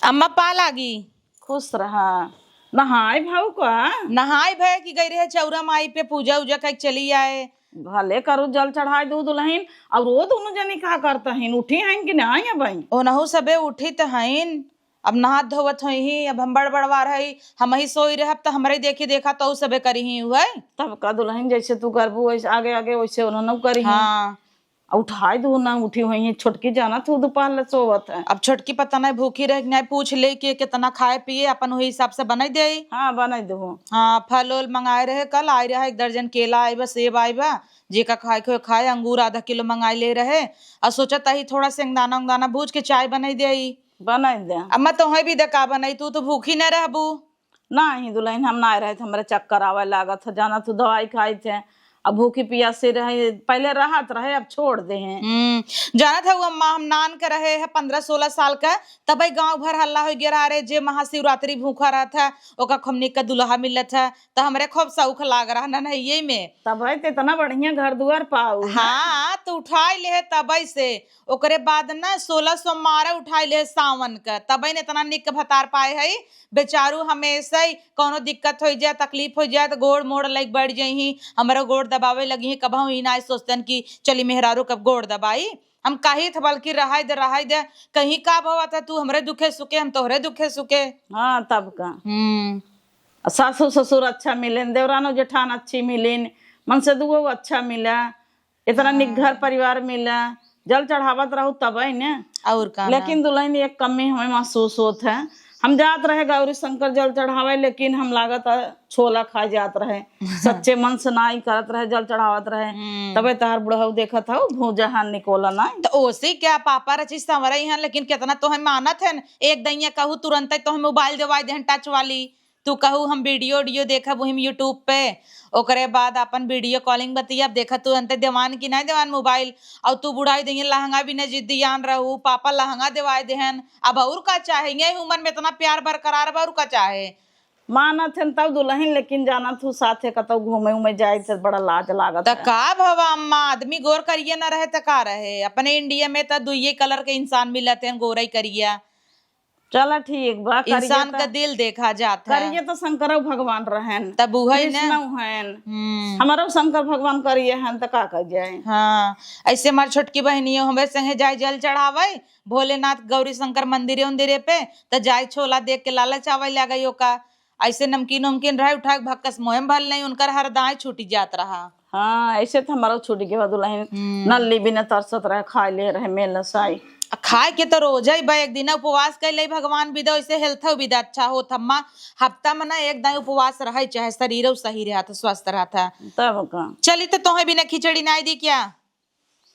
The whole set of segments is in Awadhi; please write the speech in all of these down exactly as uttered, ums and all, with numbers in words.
अम्मा पा लागी। खुश रहा। नहाए भाऊ का? नहाए भय कि गई रहे चौरा माई पे पूजा उजा कइके चली आए। भले करू जल चढ़ाए दू दुलहिन, और वो दोनों जनी का करत हइन, उठी हइन कि नाहीं अबहीं? ओनहु सबे उठी त हइन, अब नहात धोवत होइहीं, अब हम बड़ बड़वार हई, हमहीं सोई रहब त हमरे देखी देखा तउ सबे करिहीं उहइ। तब का दुलहिन, जइसे तू करबू वइसे आगे आगे वइसे ओनहु करिहीं। हाँ। आ उठाए दू ना उठी होइहीं, छोटकी जानत हउ दुपहर ले सोवत है। अब छोटकी पता नाहीं भूखी रहे कि नाहीं, पूछ लेइ कि केतना खाए पिए, अपन ओही हिसाब से बनाइ देइ। हाँ, बनाइ देबो। हाँ, फल ओल मंगाए रहे कल, आइ रहा एक दर्जन केला आइ बा, सेब आइ बा, जेका खाए के होए खाए, अंगूर आधा किलो मंगाइ ले रहे, अउ सोचत ही थोड़ा सेंगदाना उंगदाना भूज के चाय बनाइ देइ। बनाइ दे। अम्मा तोहइ भी दे का बनाई, तू तो भूखी न रहबू। नाहीं दुलहिन, हम नाहीं रहे, हमरे चक्कर आवइ लागत है, जानत हउ दवाई खाइत है, अब भूखी पियासी रहे, पहिले रहत रहे, अब छोड़ देहें। हम्म, जानत हउ अम्मा, हम नान के रहे हैं पन्द्रह सोलह साल का, तबइ गाँव भर हल्ला होइ गया रहा, "अरे जे महाशिवरात्रि भूखा रहत है, ओका हमनी का दुलहा मिलत है।" त हमरे खूब शौक लाग रहा नन्हइये में। तबइ त इतना बढ़िया घर दुआर पाऊ है। हाँ, त उठाइ लेहे तबइ से। ओकरे बाद न सोलह सोमवार उठाइ लेहे सावन का, तबइ न इतना निक भतार पाए हई। बेचारू हमेशा ही कउनो दिक्कत होइ जाए, तकलीफ होइ जाए, त गोड़ मोड़ लइके बैठ जइहीं, हमरो गोड़ दबावइ लगिहीं। कबहूँ ई नाहीं सोचतन कि चली मेहरारू कब गोड़ दबाई। हम कहित ह बल्कि रहइ दे, रहइ दे, कहीं का भवत है, तू हमरे दुखे सुखे, हम तोहरे दुखे सुखे। हाँ, तब का। हम्म। आ सासू ससुर अच्छा मिलेन, देवरानो जेठान अच्छी मिलेन, मनसेधुओ अच्छा मिला, इतना निक घर परिवार मिला, जल चढ़ावत रहू तबइ ने। और का ना। लेकिन दुलहिन एक कमी हमें महसूस होत है, हम जात रहे गौरी शंकर जल चढ़ावइ, लेकिन हम लागत है छोला खाए जात रहे, सच्चे मन से नाहीं करत रहे, जल चढ़ावत रहे। हम्म। तबइ तहार बुढ़ऊ देखत हउ भूजा हन निकोला नाहीं। त ओसे क्या, पापा रची संवरइ हन, लेकिन केतना तोहइ मानत हन। एक दइया कहू तुरंतइ तोहइ मोबाइल देवाइ देहन टच वाली, तू कहू हम वीडियो उडियो देखब उहिम YouTube पे, ओकरे बाद अपन वीडियो कॉलिंग बतियब, देखत तुरंतइ देवान कि नाहीं देवान मोबाइल। अउ तू बुढ़ाई दइया लहंगा बिना जिद्दियान रहू, पापा लहंगा देवाइ देहन। अब और का चाहे, यही उमर में इतना प्यार बरकरार बा, और का चाहे। मानत हन तब दुलहिन, लेकिन जानत हउ साथे कतउ घूमइ उमइ जाइत है त बड़ा लाज लागत है। त का भवा अम्मा, आदमी गोर करिया न रहे त का रहे, अपने इंडिया में त दुइये कलर के इंसान मिलत हैं, गोरइ करिया। चला ठीक बा, करिया इंसान त, का दिल देखा जात है। करिया त शंकरउ भगवान रहेन, तब उहइ न। कृष्णउ हएन। हम्म। हमरउ शंकर भगवान करिया हएन त का कइल जाए। हाँ, अइसे हमार छोटकी बहिनियो हमरे संगे जाइ जल चढ़ावइ, भोलेनाथ गौरी शंकर मंदिरे उंदिरे पे, त जाइ छोला देख के लालच आवइ लागइ ओका। अइसे नमकीन उमकीन रहइ उठाइ के भक्कस मोहेम भल नहीं, उनकर हर दाँय छूटि जात रहा। हाँ, अइसे त हमरउ छूटि गवा दुलहिन। हम्म। नल्ली बिना तरसत रहे, खाइ ले रहे मेल नसाई। आ खाए के त रोजइ बा, एक दिना उपवास कइ लेइ भगवान बिदा, अइसे हेल्थउ बिदा अच्छा होत अम्मा। हफ्ता में न एक दाँय उपवास रहइ, चाहे शरीरउ सही रहत, स्वस्थ रहत। तब का। चली त तोहइ बिना खिचड़ी नाहीं दी क्या?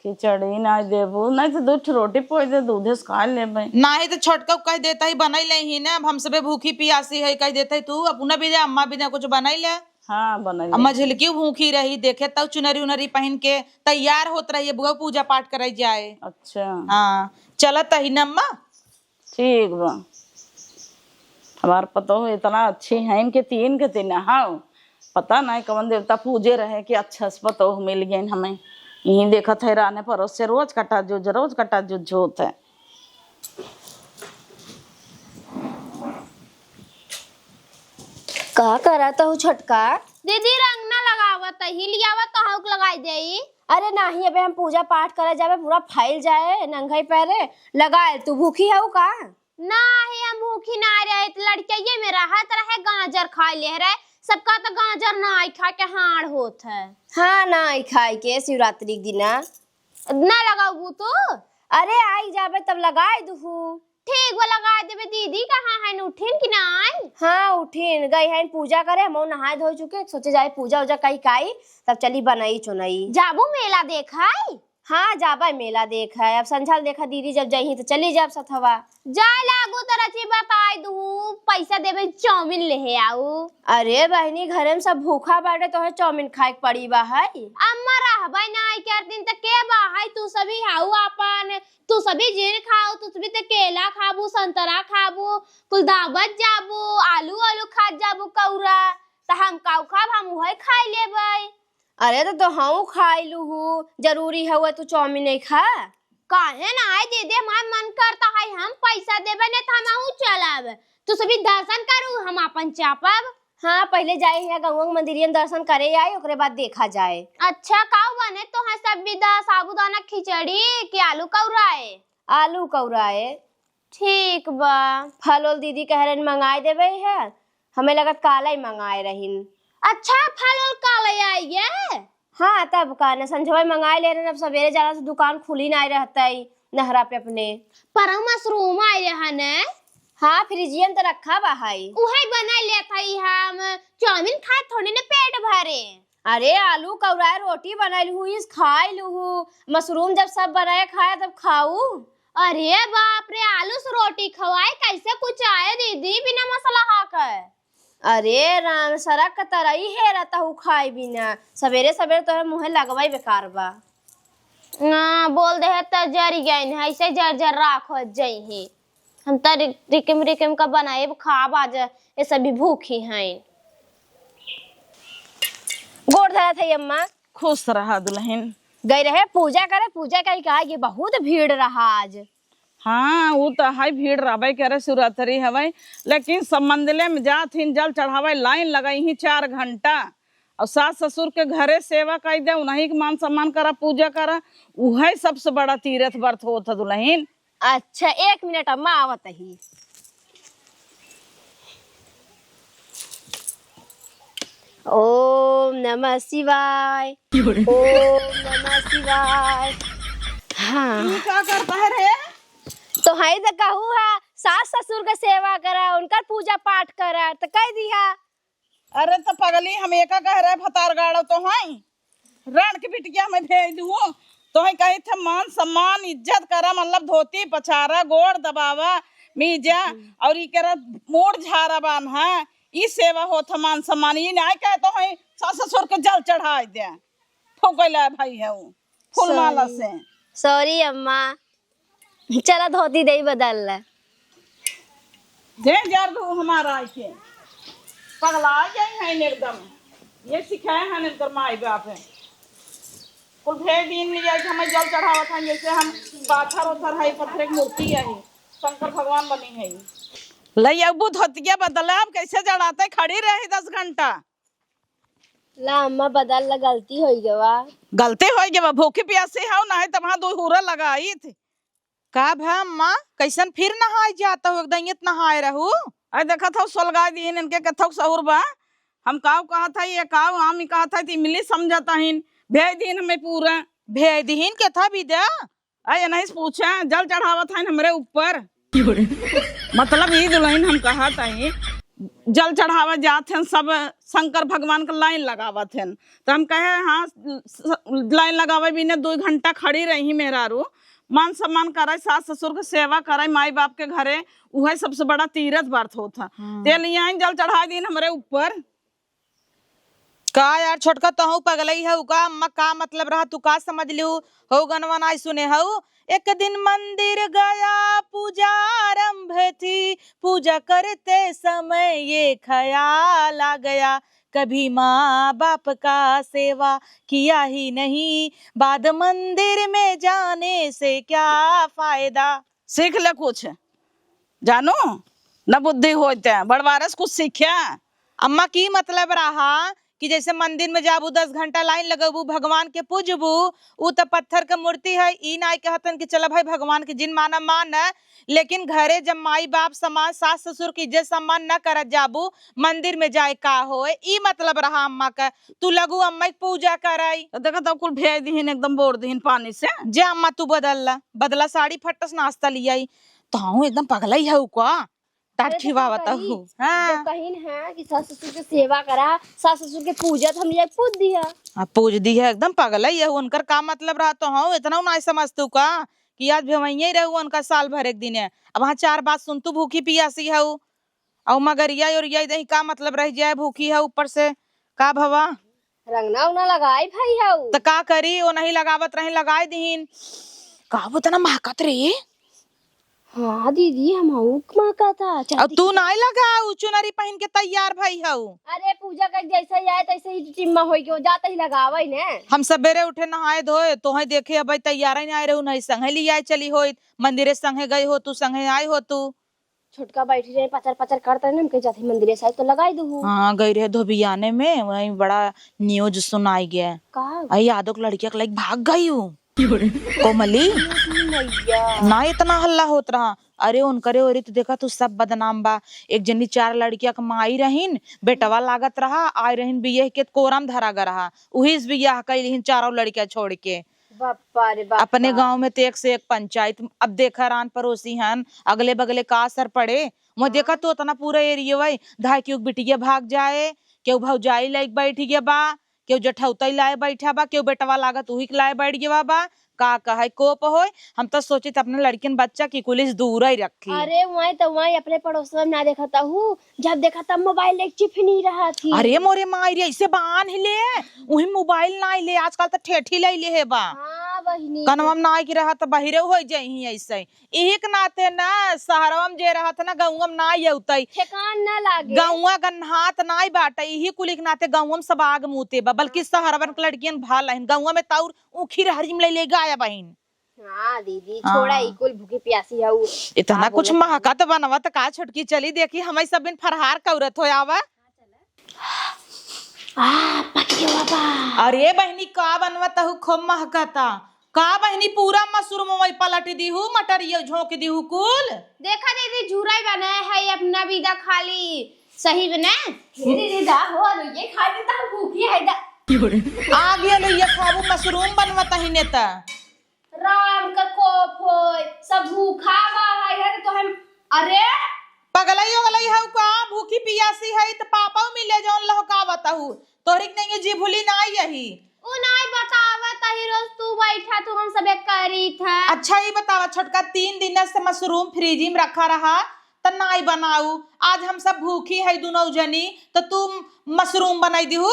खिचड़ी नाहीं देबू, नाहीं त दू ठो रोटी पोइ दे, दूधे से खाइ लेबइ। नाहीं त छोटका कहि देतही बनइ लेइहीं न, अब हम सबे भूखी पियासी हई, कहि देतही तू अपना बिना, अम्मा बिना कुछ बनइ ले। हाँ, बनइ अब ले। मझिलकी भूखी रही, देखे तउ चुनरी उनरी पहिन के तैयार होत रही, बुआ पूजा पाठ करइ जाए। अच्छा। हाँ, चलत ही न अम्मा। ठीक बा। हमार पतोह इतना अच्छी हइन कि तीन के तीन, हाँ, पता नाहीं कवन देवता पूजे रहे कि अच्छा से पतोह मिल गइन हमें। इहीं देखत है राने परोस से रोज कटा जुज, रोज कटा जुज होत है। का करत हऊ छोटका? दीदी, रंग ना लगावत ही, लियावत तो हऊ के लगाई देई। अरे नाही, अबे हम पूजा पाठ करे जाबे, पूरा फैल जाए नंगई पैरे। लगाए, तू भूखी हऊ का? नाही, हम भूखी ना रहे, त लड़कइये में रहत रहे, गाजर खाए ले रहे, सबका तो गाजर ना आई खा के हाड़ होत है। हाँ, ना आई खाए के शिवरात्रि के दिना। ना लगाऊ तू? अरे आई जाबे तब लगाए दुहू। ठीक बा, लगाए देबे। दीदी कहाँ हइन, उठिन कि नाई? हाँ, उठिन, गई हइन पूजा करे, हमहू नहाए धोए चुके, सोचे जाए पूजा उजा कई काई, तब चली बनई चुनई। जाबू मेला देखई? हाँ, जाबे मेला देखई। अब संझा ले देखा दीदी जब जइहीं त चली जाब सथवा। जाए लागू त रची बताई दुहू, पैसा देबे चाउमीन लेहे आऊ। अरे बहिनी, घरे में सब भूखा बाटे, तोहे चाउमीन खाए के पड़ी बा है। अम्मा रहबे नाई कर दिन त के बा है, तू सभी हाउ आपन तू सभी जिन खाओ, तू सभी ते केला खाबू, संतरा खाबू, कुल दाबत जाबू, आलू, आलू खात जाबू कौरा, त हम काऊ खाब, हम उहे खाई लेबै। अरे त तोहू खाई लूहू, जरूरी हवे तू चाउमीन नहीं खा? काहे ना आए दीदी, हमार मन करता है, हम पैसा देबै नहीं त हमहू चल तू सभी दर्शन करू, हम आपन चापब। हाँ, पहिले जाए हियाँ गौवा के मंदिरिया में दर्शन करे आई, ओकरे बाद देखा जाए। अच्छा, का बने तोहैं सब विधा, साबूदाना खिचड़ी कि आलू कौराए? आलू कौराए। ठीक बा। फल उल दीदी कह रहिन मंगाए देबे है, हमें लगत काला ही मंगाए रहिन। अच्छा, फल उल काला आई है? हाँ, तब का न, संझवा मंगाए ले रहिन, अब सवेरे जाना से दुकान खुली नाहीं रहतई नहरा पे अपने। पर मशरूम आए रहे न? हाँ, फ्रिजिया में तो रखा बा है। उहे बना लेत हई हम, चाउमीन खाए थोड़ी न पेट भरे। अरे, आलू कौराए रोटी बनाई लूहू, इस खाई लूहू, मशरूम जब सब बनाए खाए तब खाऊ। अरे बाप रे, आलू से रोटी खवाए, कैसे कुछ आए दीदी बिना मसाला हाके? अरे राम, सरक के तरई हेरत हऊ खाए बिना, सवेरे सवेरे तोहरे मुँहे लगवाई बेकार बा। हाँ, बोल दे है त जर गइन है, ऐसे जर जर राख हो जइही। हम त रि-, रिकिम रिकिम का बनाएब खाब आज, ये सभी भूखी हैं। गोड़ धरत है अम्मा। खुश रहा दुलहिन। गई रहे पूजा करे, पूजा कही कहा कि बहुत भीड़ रहा आज। हाँ, उ त है, भीड़ रहबे करे, शिवरात्रि हवे, लेकिन सब मंदिले में जात हिन, जल चढ़ावे लाइन लगाई ही चार घंटा। और सास ससुर के घरे सेवा कई दे, उन्हीं के मान सम्मान करा, पूजा करा, उहे सबसे बड़ा तीरथ व्रत होत है दुलहिन। अच्छा, एक मिनट अम्मा, आवत ही। ओम नमः शिवाय। ओम नमः शिवाय। हाँ। तू का करत है रे? तो है तो कहू है, सास ससुर के सेवा करा, उनकर पूजा पाठ करा, तो कह दिया। अरे तो पगली, हम एका कह रहे भतार गाड़ो तो हैं, रण के बिटिया हमें भेज दू, तो हैं कही थे मान सम्मान इज्जत करा, मतलब धोती पछारा, गोड़ दबावा, मीजा, और ई करा मूड़ झारा बान्हा, ई सेवा होत है मान सम्मान, ई नाहीं कहे तो हैं सास ससुर के जल चढ़ाई दे, ठोकैला भाई है उ फूल माला से। सॉरी अम्मा, चला धोती दे बदल ले। दे जर दू हमारा आइके। पगला जाई हैं एकदम। ये सिखाए हैं इनकर माई बाप है। कुल भेज दिन में जाए हमें जल चढ़ावत हैं, जैसे हम पाथर उथर है, पत्थर की मूर्ति है, शंकर भगवान बनी है। लई अबू धोतिया बदला, अब कैसे जड़ाते, खड़ी रही दस घंटा। ला अम्मा बदल ला, गलती होई गवा। गलती होई गवा, भूखी प्यासी हौ, नाहीं त वहाँ दो हूरा लगाइत। का भा अम्मा, कैसन फिर नहाए जात हो? एकदम इतना नहाए रहू। अरे देखत हौ, सोलगाय दीन इनके कथौ सहूर बा। हम काव कहत हई, ये काव आम ही कहत हई, त इमली समझत हईन। भेज दीन हमें पूरा। भेज दीन के था विदा? अरे नहीं से पूछा, जल चढ़ावत हईन हमरे ऊपर। मतलब ई दुलहिन हम कहत हई, जल चढ़ावे जात हन सब शंकर भगवान के लाइन लगावत हन। त हम कहे, हाँ, स-, लाइन लगावे बिने दो घंटा खड़ी रही मेहरारू, मान सम्मान करे, सास ससुर के सेवा करे, माई बाप के घरे, उहे सबसे बड़ा तीरथ व्रत होत है। हम्म। ते लिए आइन जल चढ़ाई दीन हमरे ऊपर। का यार छोटका, तोहू पगलई हऊ का? अम्मा का मतलब रहा, तू का समझ लिहू? हो गनवा नाई सुने हऊ? एक दिन मंदिर गया, पूजा आरंभ थी, पूजा करते समय ये ख्याल आ गया, कभी माँ बाप का सेवा किया ही नहीं, बाद मंदिर में जाने से क्या फायदा। सीख ले कुछ, जानू, न बुद्धि होत है, बड़वारस कुछ सीख्या। अम्मा की मतलब रहा कि जैसे मंदिर में जाबू, दस घंटा लाइन लगबू, भगवान के पूजबू, उ त पत्थर के मूर्ति है, ई नाई कहतन कि चला भाई भगवान के जिन माना मान, लेकिन घरे जब माई बाप समाज सास ससुर की इज्जत सम्मान न करत जाबू, मंदिर में जाए का होए, ई मतलब रहा अम्मा का। तू लगू अम्मा के पूजा कराई। तो देखा तो कुल भेज दिहिन, एकदम बोर दिहिन पानी से। जे अम्मा तू बदल ला, बदला साड़ी फट्टस नाश्ता लियाई। तो हाँ एकदम पगलई हऊ का? टाट अरे तो खिवावत का करी? हऊ। हाँ। जब कहिन है कि सास ससुर के सेवा करा, सास ससुर के पूजा, तो हम ये पूज दिया। हाँ, पूज दी है, एकदम पगलई है। उनकर का मतलब रहा तो हऊ, इतना नाई समझतू का कि आज भेवइये रहू उनका साल भर एक दिन है। अब वहाँ चार बात सुनतू भूखी पियासी हऊ। अउ मगरिया ओरिया दही का मतलब रह जाए, भूखी है ऊपर से। का भवा? रंगना उंगना लगाई भाई हऊ। त का करी, ओ नहीं लगावत रही, लगाई दीन। का वो तना महकत रे? हाँ दीदी, हम हऊ महकत है। अब तू नाई लगाऊ, चुनरी पहन के तैयार भई हऊ। अरे पूजा कर जैसे ही आए तैसे ही टिम्मा होई के जाते ही लगावे ने। हम सबेरे उठे नहाए धोए, तोहे देखे अबे तैयार ही नहीं आए रहू, नहीं संगे लियाए चली होई, मंदिरे संगे गई हो तू, संगे आए हो तू। छोटका बैठी रहे, पचर पचर करत रहे, हम कहे जाते मंदिरे साइड तो लगाई दू। हाँ, गई रहे धोबियाने में, वहीं बड़ा न्यूज सुनाई गया। का? आई यादव के लड़किया के लइके भाग गई हूँ। कोमली, भैया। ना इतना हल्ला होत रहा। अरे उनकरे ओरी तो देखा तू सब बदनाम बा। एक जनी चार लड़किया के माई रहीन, बेटवा लागत रहा, आए रहीन बियाह के कोरम धरा ग रहा, उही से बियाह कइलिहिन चारों लड़किया छोड़ के। बापा रे बापा। अपने गाँव में तो एक से एक पंचायत। अब देखा रान पड़ोसी हन, अगले बगले का असर पड़े। मैं देखा हाँ। तू उतना पूरा एरिया वही धाय केहू के बिटिया भाग जाए, केहू भौजाई लाइक बैठ गया बा, केहू जठौतई लाए बैठा बा, केहू बेटवा लागत उही के लाए बैठ गया बा। का कहे कोप होय, हम तो सोचित अपने लड़कियन बच्चा की कुलिस दूर ही रखी। अरे वहीं तो वहीं अपने पड़ोसवा में ना देखत हूँ, जब देखा तब मोबाइल लेके चिफनी रहा थी। अरे मोरे माई रे, ऐसे बांध ले, उही मोबाइल ना ले, आजकल तो ठेठी ले ले है बा। हाँ बहिनी। कनवा में ना की रहा तो बहिरे हो जाई ऐसे। इही के नाते ना, शहरवा में जे रहत ना, गौवा में ना अउतई। ठेकान ना लागे। गौवा गन्हात ना बाटे, इही कुली के नाते गौवा में सब आग मूते बा, बल्कि शहरवन के लड़कियन भाल हन। गौवा में ताउर ऊखी रहरी में ले ले गायब हन। हाँ दीदी, हाँ। छोड़ा, ई कुल भूखी प्यासी हऊ। इतना का कुछ बोलत हई? महकत बनवा त का छोटकी, चली देखी, हमई सब बिन फरहार कौरत हो आवा। आ, पकियो बा। अरे बहिनी, का बनवा तहु खूब महकता। का बहिनी, पूरा मशरूम वही पलट दीहू, मटरिया झोंक दीहू कुल? देखा दीदी, झूरा ही बनाए है अपना विदा खाली, सही बने? दीदी, दा हो, ये खाली तो हम भूखी है दा। आ गया लो, ये खाबू मशरूम बनवा तही ने त। राम का कोप होय, सब भूखा बा है, है तो हम, अरे पगलई उगलई हऊ का? भूखी पियासी हई त पापा मिले जौन लहकावत हऊ। तोहरी के नहीं जी भूली ना यही। उ नाई बतावत ही, रोज तू बैठा, तू हम सबे करी था। अच्छा ई बतावा छोटका, तीन दिन से मशरूम फ्रिज में रखा रहा त नाई बनाऊ। आज हम सब भूखी है दुनौ जनी, त तू मशरूम बनाई दिहू।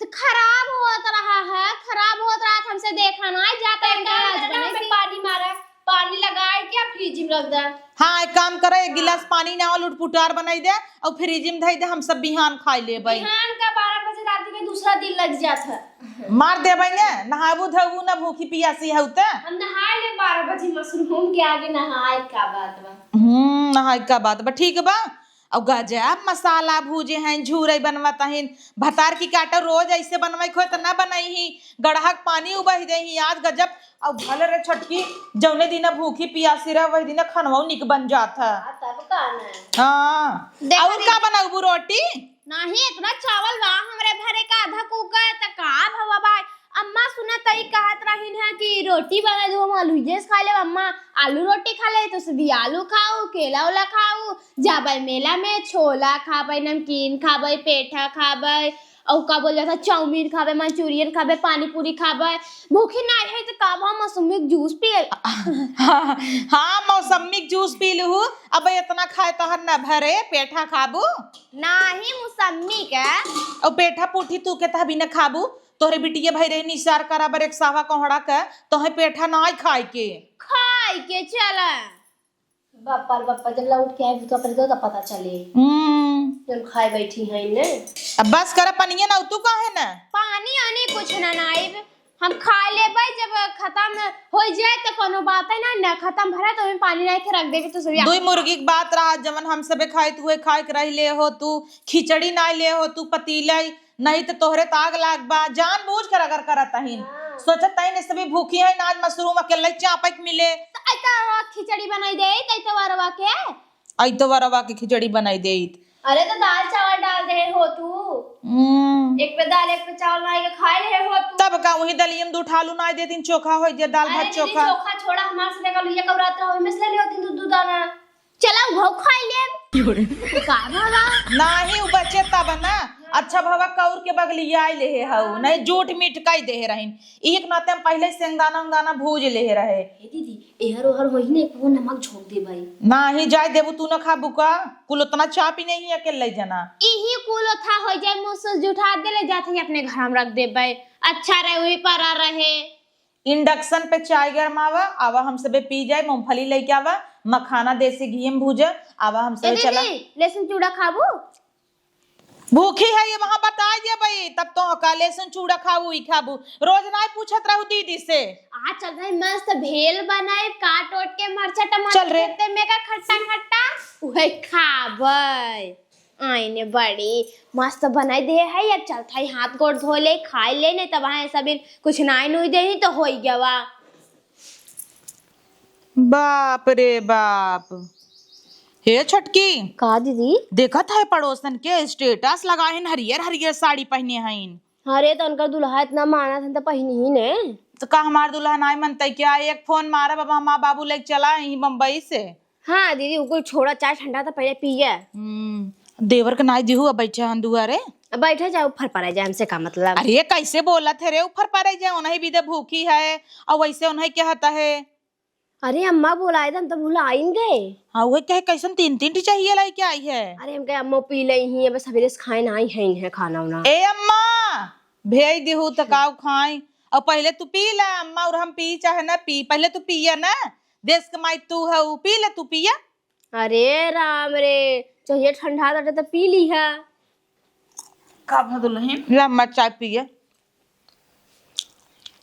तो खराब होत रहा है, खराब होत रहा, हमसे देखा ना जाता है, तो आज बने हमें सी। पानी मारा, पानी लगाए के फ्रिज में रख दे। हाँ, एक काम करे, एक हाँ। गिलास पानी ना लुटपुटार बनाई दे और फ्रिज में धई दे, हम सब बिहान खाई लेबे। बिहान का बारह बजे रात में दूसरा दिन लग जात है। मार देबे ने, नहाबू धोबू ना, भूखी पियासी हऊ त। हम नहाए ले बारह बजे, मशरूम के आगे नहाए का बात बा। हम्म, नहाए का बात बा, ठीक बा। अउ गजब मसाला भूजे हैं, झूरई बनवत हइन। भतार की काटो रोज ऐसे बनवई खोए त ना बनई ही। गड़हक पानी उबह दे ही आज गजब। अउ भले रे छोटकी, जौने दिना भूखी पियासी रह वही दिना खनवा निक बन जात है। हाँ, तब का ना। हाँ। देखा और दीदी। का बनाऊबू रोटी? नाही, इतना चावल बा हमरे घरे का आधा कुकर, त का भवा बा? अम्मा सुना तई कहत रहिन है कि रोटी बना दो, हम आलू जैस खा लेब। अम्मा आलू रोटी खा ले, तो सभी आलू खाऊ, केला उला खाऊ, जाबै मेला में, छोला खाबै, नमकीन खाबै, पेठा खाबै, और का बोल जाता, चाउमीन खाबै, मंचूरियन खाबै, पानी पूरी खाबै। भूखी नाही है तो का भा मौसमी के जूस पिए। हाँ, हाँ, मौसमी के जूस पी लू। अब इतना खाए तोहर न भरे, पेठा खाबू? नाही, मौसमी के। और पेठा पूठी तू के तहबी न खाबू? तोहरे बिटिया भाई रहे निसार करा बर एक सावा कोहड़ा के, तोहे पेठा नाही खाए के। खाए के चला। बापा रे बापा, जब लौट के आए तो अपने तो पता चले। हम्म। जब खाए बैठी है ने। अब बस कर, पनिया ना तू काहे ना? पानी आनी कुछ ना नाइब, हम खा लेबै, जब खत्म हो जाए तो कोनो बात है ना, ना खत्म भरा तो ओमे पानी नाइ के रख देबे तो सभी दुई मुर्गी के बात रहा, जवन हम सबे खाए तू खाए के रह ले हो, तू खिचड़ी ना ले हो, तू पतीला नहीं तो तोहरे त आग लाग बा, जानबूझ के रगड़ करत हइन। हाँ। सोचत हइन, सभी भूखी हइन, आज मशरूम अकेले चापे के मिले। त ऐतवारवा खिचड़ी बनाई दे, त ऐतवारवा के। ऐतवारवा के खिचड़ी बनाई देइत। अरे, त दाल चावल डाल दे हो तू। हम्म। एक पे दाल, एक पे चावल बनाई के खाए रहे हो तू। तब का वही दलियम दू ठालू नाई देतीन, चोखा हो जे, दाल अरे भात दीदी, चोखा। चोखा छोड़ा, हमार से लेकर लुइया कौरात रहो, ओहिमे से ले लियो तीन दू, दू दाना। चला, उहो खाई लेब। का भवा? नाही, उ बचे तब ना। अच्छा भवा, कौर के बगलिया ले हे हऊ, नहीं जूठ मीठ कई दे रहिन। इही के नाते हम पहिले सेंगदाना उंगदाना भूज ले रहे। हे दीदी, एहर ओहर होई ने, को नमक झोंक दे भाई। नाही, जाए देबू, तू न खाबू का? कुल उतना चापी नहीं है अकेले जना। इही कुल ओथा हो जाए, मुँह से जुठा दे ले जाते ही अपने घर में रख देबै। अच्छा रहे, वही परा रहे। Induction पे चाय गरमावा, आवा हम सबे पी जाए, मूंगफली लेके आवा, मखाना देसी घी में भूजा, आवा हम ए सबे चला। दीदी, लहसुन चूड़ा खाबू? भूखी है ये वहाँ बताइ देबइ, तब तो का लहसुन चूड़ा खाबू, ई खाबू। रोज नाहीं पूछत रहू दीदी से। आज चल रही मस्त भेल बनाए, काट ओट के मरचा टमाटर चल रे। तेते में का खट्टा खट्टा, उहे खाबइ। आइने बड़ी मस्त बनाइ दे है, अब चलत है हाथ गोड़ धो ले, खाइ ले, नहीं तब वहाँ सब कुछ नाहीं नुई देही तो होई गवा। बाप रे बाप। हे छोटकी, का दीदी? देखत है पड़ोसन के status लगाए हन, हरियर हरियर साड़ी पहिने हइन। अरे, तो उनकर दुल्हा इतना मानत हन, तो पहिनी ही ने। तो का हमार दुल्हा नाहीं मनतइ क्या? एक फोन मारब, अब हम बाबू लेके चला ही बम्बई से। हाँ दीदी, उ कुल छोड़ा, चाय ठंडा तो पहिले पिए। हम्म, देवर के नाहीं दिहू, अब बैठे हन दुआरे। अब बैठे जाओ, फर पड़े जाए, हमसे का मतलब? अरे, कैसे बोलत है रे, उ फर पड़े जाए, उन्हें भी दे भूखी है, और वैसे उन्हें कहत है। अरे अम्मा बोलाए दे, हम तो भुलाइन गए। हाँ, उहे कहे, कैसन तीन तीन ठी चाहिए लइके आई है। अरे हम कहे अम्मा पी लई ही, अब सवेरे से खाए नाहीं है इन्हें खाना उना। ए अम्मा, भेज दिहू त काऊ खाई। और पहिले तू पी ले अम्मा, और हम पी चाहे ना पी, पहिले तू पिया ना। देश के माई तू है, ऊ पी ले, तू पिया। अरे राम रे, चाहिए ठंडा ताटे तो पी ली है। का भा दुल्हन? ले अम्मा चाय पिए।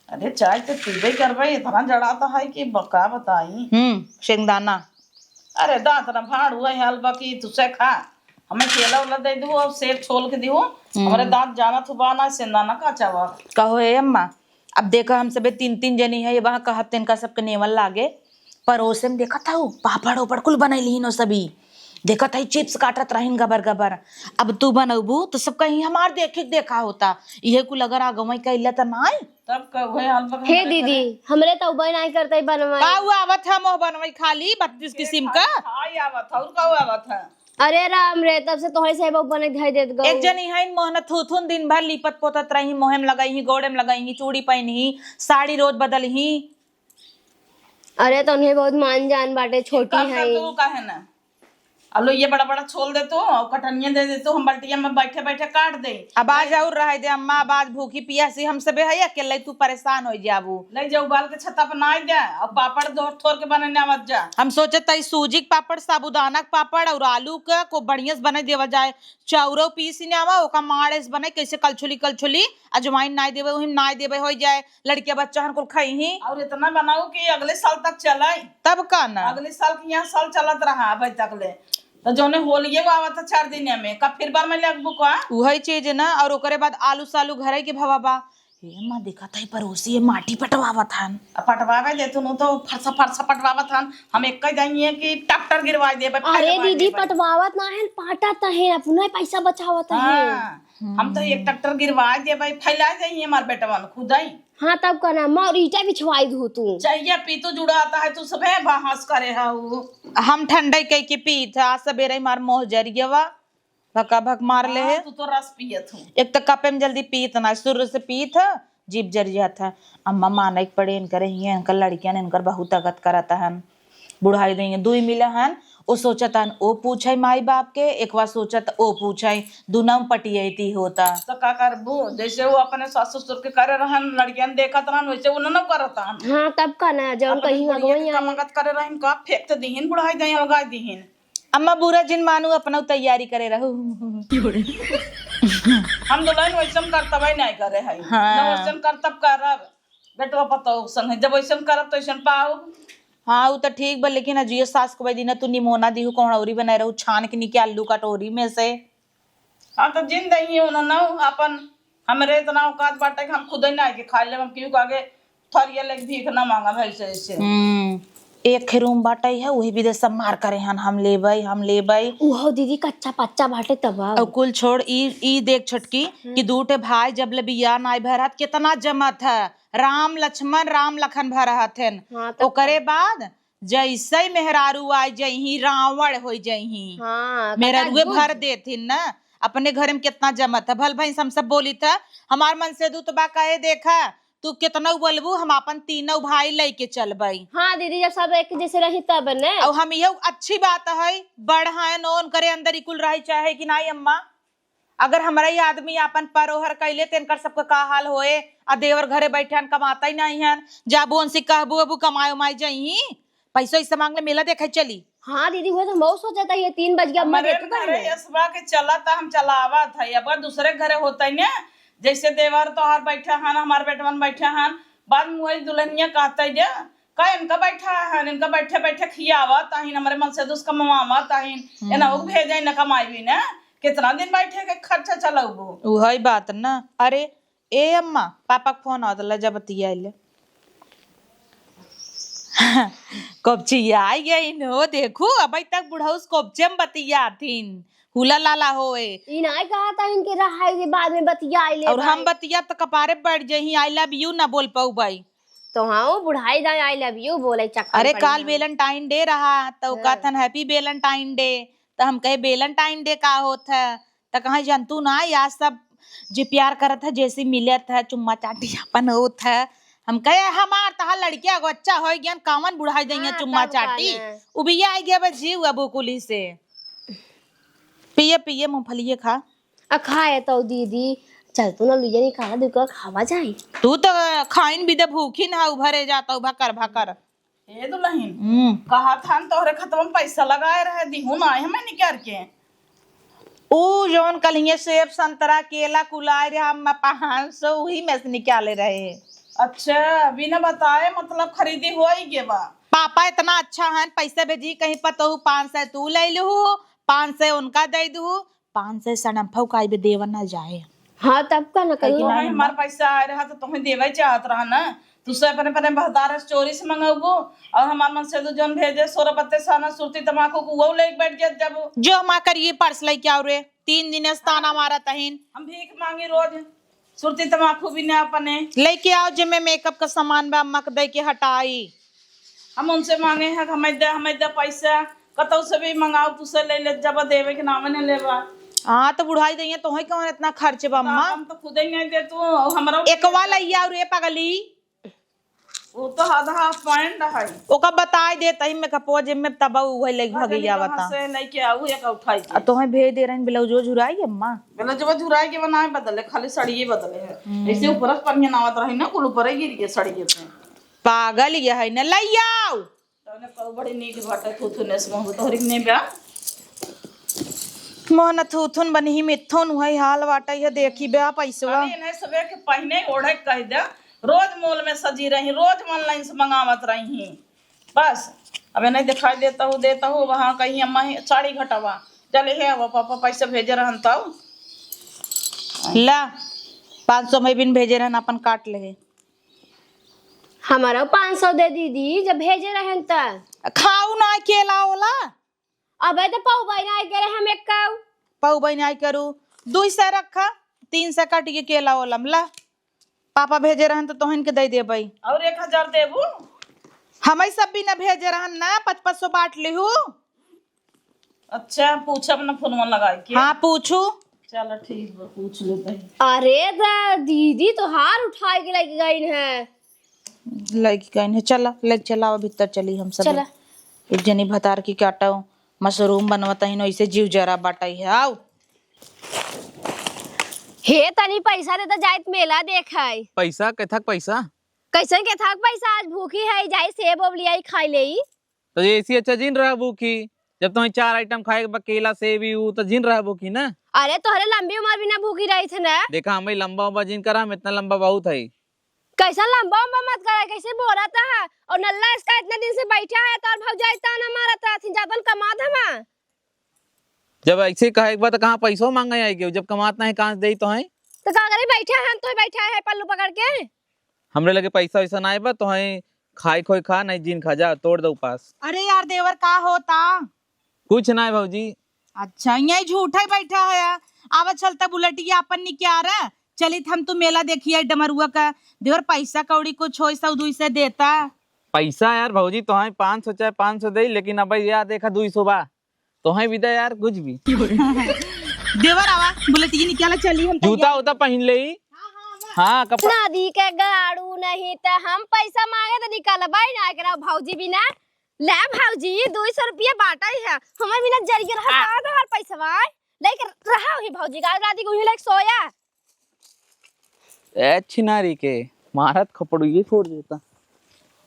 अरे चाय तो पीबे करबे, इतना जड़ाता है कि ब-, का बताई। हम्म, शेंगदाना। अरे दांत ना भाड़ हुआ है, हलवा की तुसे खा, हमें केला उला दे दू और सेब छोल के दिहू। हम्म। हमारे दांत जाना थुबा ना, शेंगदाना का चावा। कहो ए अम्मा, अब देखा हम सबे तीन तीन जनी है, ये वहाँ कहब तिनका सबके नेवन लागे। परोसे में देखत हऊ, पापड़ ओपड़ कुल बनैली हिनो सभी। देखत हई chips काटत रहिन गबर गबर। अब तू बनौबू तो सब कहीं हमार देखे के देखा होता। इहे कुल अगर आगवई कइला त नाई। तब का उहे हाल बा हे हमारे दीदी, घरे। हमरे तो उबे नाई करते बनवाई। का हुआ आवत है मोह बनवाई खाली बत्तीस किस्म का? खाई आवत है, और का आवत है? अरे राम रे, तब से तोहरे से बहू बने धई देत गऊ। एक जनी हईन मोहन थूथुन दिन भर लीपत पोतत रही, मोहे में लगई ही, गोड़े में लगई ही, चूड़ी पहनी ही, साड़ी रोज बदल ही। अरे, तो उन्हें बहुत मान जान बाटे, छोटी कब है। कर दू, काहे ना? अब लो, ये बड़ा बड़ा छोल दे तू, और कटनिया दे दे तू, हम बल्टिया में बैठे बैठे काट दे। अब आज और रहे दे अम्मा, अब आज भूखी पियासी हम सबे है, अकेले तू परेशान हो जाबू। ले जा, उबाल के छत्ता पर नाई दे, और पापड़ दो थोर के बने आवत जा। हम सोचत हई सूजी के पापड़, साबूदाना के पापड़ और आलू के को बढ़िया से बने देवा जाए, चाउरो पीस ने आवा, ओका माड़े से बने, कैसे कलछुली कलछुली, अजवाइन नाई देवे, उहिम नाई देवे हो जाए। लड़किया बच्चा हन कुल खइहीं। और इतना बनाऊ कि अगले साल तक चले। तब का ना? अगले साल के यहाँ साल चलत रहा अबे तक ले। तो जौने होलिये वो आवत है चार दिन में, का फिर बार में लगबू का? उहई चीज ना, और ओकरे बाद आलू सालू घरे के भवा बा। हे माँ, देखत है पड़ोसी ये माटी पटवावत हन। अब पटवावे दे तू, तो फरसा फरसा पटवावत हन। हम एक कह जाइए कि ट्रैक्टर गिरवा देबे, अरे फैलवा दीदी, देबे। पटवावत ना है, पाटत है, अपना ही पैसा बचावत है। हाँ, हम तो एक ट्रैक्टर गिरवा देबे, फैला जाइए हमार बेटवन खुद ही। हाँ, तब का ना, मार ईटा बिछवाई दू तू। चाहिए पी तो जुड़ाता है, तू सबे बहस करे है उ। हम ठंडई कई के पीत है, आज सबेरे मार मोह जरियवा भका भक मार ले है। हाँ, तू तो रस पियत हूँ। एक तो कपे में जल्दी पीत ना, शुरू से पीत है, जीभ जर जात है। अम्मा माने के पड़े इनकर हियाँ, इनकर लड़कियन, इनकर बहुत ताकत करत हन। बुढ़ाई दुई, दुई मिले हन, ओ सोचत हन, ओ पूछे माई बाप के, एक बार सोचत ओ पूछे, दुनों में पटियैती होता। तो का करबू? जैसे वो अपने सास ससुर के करे रहन, लड़कियन देखत रहन, वैसे उन्होंने करत हन। हाँ, तब का ना, जौन अपने कहीं बुढ़िया अगवई के आई। कमागत करे रहन, का फेंक तो दिहिन, बुढ़ाई दई, अलगाई दिहिन। अम्मा बुरा जिन मानू, अपना तैयारी करे रहू। हम दुल्हन वैसन करतबे नहीं करे है। हाँ। न वैसन करतब करब। बेटवा पतोह संगे जब वैसन करब तो वैसन पाओ। हाँ, उ तो ठीक बा, लेकिन अजियो सास को भाई दिन तू निमोना दिहू, कौड़ौरी बनाए रहू, छान के निके आलू कटोरी में से। हाँ, तो जिन दही उन्होंने अपन, हमरे इतना औकात बाटे कि हम खुद ही ना आके खा लेब, हम केहू के आगे थरिया लेके भीख ना मांगब, ऐसे, ऐसे। हम्म, एक रूम बाटे है, वही विदेश सब मार करे हन, "हम लेबै, हम लेबै।" उहो दीदी कच्चा पच्चा बाटे तब। और कुल छोड़, ई, ई देख छोटकी, हम्म। कि दू ठे भाई जब ले बियाह नाई भय रहत, कितना जमत है, राम लक्ष्मण, राम लखन भय रहत हन। हाँ, तब ओकरे का? बाद जैसे ही मेहरारू आ जइही, रावण हो जइही। हाँ, मेहरारुए कका भर देथिन ना, अपने घरे में कितना जमत है। भल भैंस हम सब बोली था, हमार मन से दूत बा कहे, देखा, तू केतनउ बोलबू, हम आपन तीनउ भाई लइके चलबइ। हाँ दीदी, जब सब एक जैसे रही तब ने। अउर हम इहउ अच्छी बात हइ, बड़ हएन, उनकरे अंदर इकुल रहइ चाहे कि नाहीं अम्मा? अगर हमरइ आदमी आपन परोहर कइले, त इनकर सबके का हाल होए? आ देवर घरे बइठे हन, कमातइ नाहीं हन, जाबू उनसे कहबू, अबू कमाए उमाए जइहीं, पइसो इससे माँग ले, मेला देखइ चली। हाँ दीदी, वो तो हम बहुत सोचत है, ये तीन बज गया, अब मैं हमारे देखत है घरे ना। यसवा के चला त हम चलावत है, अब दूसरे घरे होता है ना, जैसे देवर तोहार बैठे हन, हमार बेटवन बैठे हन, बाद में वही दुल्हनिया कहता है जे, का इनका बैठा है, इनका बैठे बैठे खियावत आहिन, हमारे मन से दुष्कमावत आहिन, हम्म। एना उ भेजे न कमाई भी ना, कितना दिन बैठे के खर्चा चलौबू। उहई बात ना। अरे ए अम्मा, पापा के फोन आवत ला, जब बतिया ले। कब चिया आई गई हो, देखू अबे तक बुढ़ऊ से कब से हम बतियाथिन, हुला लाला होए। ई नाई कहा था इनके रहाई के बाद में बतिया ले और हम भाई। बतिया तो कपारे बैठ जही, "I love you" ना बोल पाऊ भाई। तो हाँ, वो बुढ़ाई दाई "I love you" बोले चक्कर अरे, पड़ी काल ना। Valentine Day रहा, तो हाँ। कहथन "Happy Valentine Day", तो हम कहे "Valentine Day का होत है?" त कहा "जानतू ना, आज सब जे प्यार करत है, जैसे मिलत है, चुम्मा चाटी अपन होत है।" हम कहे "हमार तहार लड़किया को अच्छा हो गया, कावन बुढ़ाई दइया हाँ, चुम्मा तब का चाटी?" ना। उबिया आई गया बस जीव अब कुली से। पिए, पिए, मूंगफलिए खा। आ खाए तो दीदी, चल तू ना लुइया निकाला, दुका खावा जाए। तू तो खाइन भी दे, भूखी ना उभरे जाता, भकर भकर। ए दुल्हन, हम्म। कहा था न तोहरे खतवा में पैसा लगाए रहे, दिहू ना हमें निकाल के। ऊ जौन कलिए सेब, संतरा, केला कुलाए रहे, हम पाँच सौ उही में से निकाले रहे। अच्छा, बिना बताए मतलब खरीदी होई गे बा। पापा इतना अच्छा हन, पैसा भेजी, कहीं पतोहू पाँच सौ तू ले लू, पाँच सौ उनका दे दू, पाँच सौ सड़म्फा उकाई बे देवन ना जाए। हाँ, तब का न करू? तोहई हमार पैसा आए रहा तो तोहई देवे चाहत रहा ना। तू से अपने, अपने भतार से चोरी से मंगउबू और हमार मन से तू जौन भेजे सोरह पत्ते साना सुरती तमाकू को वो लेके बैठ जात जाबू। जो हमार करिए पर्स लेके आओ रे, तीन दिन से ताना मारत हईन। हम भीख मांगी रोज। सुरती तमाकू भी ना अपने। लेके आओ, जेमे मेकअप का सामान बा, अम्मा के दे के हटाई। हम उनसे मांगे हैं, हमें दे, हमें दे पैसा। कतौ से भी मंगाओ, तू से ले ले, जब देवे के नामे न लेबा। हाँ, तो बुढ़ाई दइया, तोहे कौन इतना खर्च बा, अम्मा? हम तो खुदे नहीं दे तू, और हमरा एकवा लइया और ए पगली। वो तो आधा हाफ पैंट है। ओका बताई दे, तही में कपवा जेब में तब उहे लेके अरे भगैया नहीं, कहाँ बता। से लेके आऊ, एक उठाई के। आ तोहे भेज दे रहन ब्लाउजो झुराई, अम्मा। ब्लाउजवा झुराई के बनाए बदले, खाली साड़िए बदले है। हम्म। ऐसे ऊपर से पनिया नावत रही ना, कुल ऊपर ही गिर गए साड़िए पे। पागल ये है ना, लइया आओ। तने कहू बड़ी नीक बाटे, थुथुन एस मोह तोहरी के नहीं बा। मोहन थुथुन बनही मिथुन, वही हाल बाटे, ये देखी बा पैसवा। अरे इन्हें सबे के पहिने ओढ़े के कह दे, रोज मॉल में सजी रही, रोज online से मंगावत रही। बस, अब नहीं दिखाई देता हूँ, देता हूँ, वहाँ कहीं अम्मा ही साड़ी घटावा। चले हे, अब पापा पैसा भेजे रहन तब। ला, पाँच सौ में बिन भेजे रहन, अपन काट ले। हमारा पाँच सौ दे दीदी, जब भेजे रहन त। खाऊ ना केला ओला। अबे तो पाऊ भाई ना करे हम एक काऊ। पाऊ भाई ना करू, दुई सौ रखा, तीन सौ काट के केला ओला में ला। पापा भेजे रहन तो तोहन के दे देबई। और एक हजार देबू? हमई सब भी ना भेजे रहन ना, पच पच सौ बांट लिहू। अच्छा, पूछब ना फोनवा लगाई के। हाँ, पूछू। चलो ठीक बा, पूछ लेते हैं। अरे दा, दीदी तोहार उठाए के लेके गई है। लेके गई है, चला, लेके चला, भीतर चली हम सब। चला। एक जनी भतार की काटो, मशरूम बनवता ही, ऐसे जीव जरा बाटई है। आओ। हे, तनी पैसा दे त जाइत मेला देखाई। पैसा? कैथक पैसा? कैसन कैथक पैसा? आज भूखी है, जाई सेब ओब लियाई, खाई लेई। तो ऐसी अच्छा जिन रहा भूखी, जब तुम्हें चार item खाए के बा, केला, सेब, ई, ऊ, तो जिन रहा भूखी ना। अरे, तोहरे लंबी उम्र भी ना भूखी रही थे ना। देखा, हमें लंबा उम्र जिन करा, हम इतना लंबा बहुत है। कैसा लंबा उम्र मत करे, कैसे बोलत है? और नल्ला इसका इतना दिन से बैठा है, तो और भौजाई ताना मारत रहथिन, जातन कमा धमा। जब ऐसे कहे एक बार तो कहाँ पैसो मांगे आई गयो, जब कमात नहीं कहाँ से देई तो है? तो का करे, बैठा है, हम तो बैठा है पल्लू पकड़ के। हमरे लगे पैसा वैसा नाय बा, तोहे खाए खोए खा, नहीं जीन खा, जा तोड़ दे उपास। अरे यार देवर, का होता? कुछ नाय भौजी। अच्छा, यही झूठा ही बैठा है। आवा चलता बुलेटिया अपन निक्यारा, चलित हम तू मेला देखिए डमरुआ का। देवर, पैसा कौड़ी कुछ होई, सौ दुई सौ देता। पैसा यार भौजी, तोहे पाँच सौ चाहे पाँच सौ दे, लेकिन अब या देखा दुई सौ बा। तोहे विदा यार कुछ भी। देवर आवा, बुलेटिया निकाला, चली हम जूता तैयार। उता पहन ले। हाँ, कपड़ा। नदी के गाड़ू नहीं त हम पैसा मांगे त निकलबे ना एकरा भौजी बिना। ले भौजी, दुई सौ रुपया बाटई है, हमें बिना जरिए रहा आ। का तोहर पैसवा? लेके रहा ही भौजी, गाल राती को ही लेके सोया। ए छिनारी के, मारत खपड़ू ये छोड़ देता।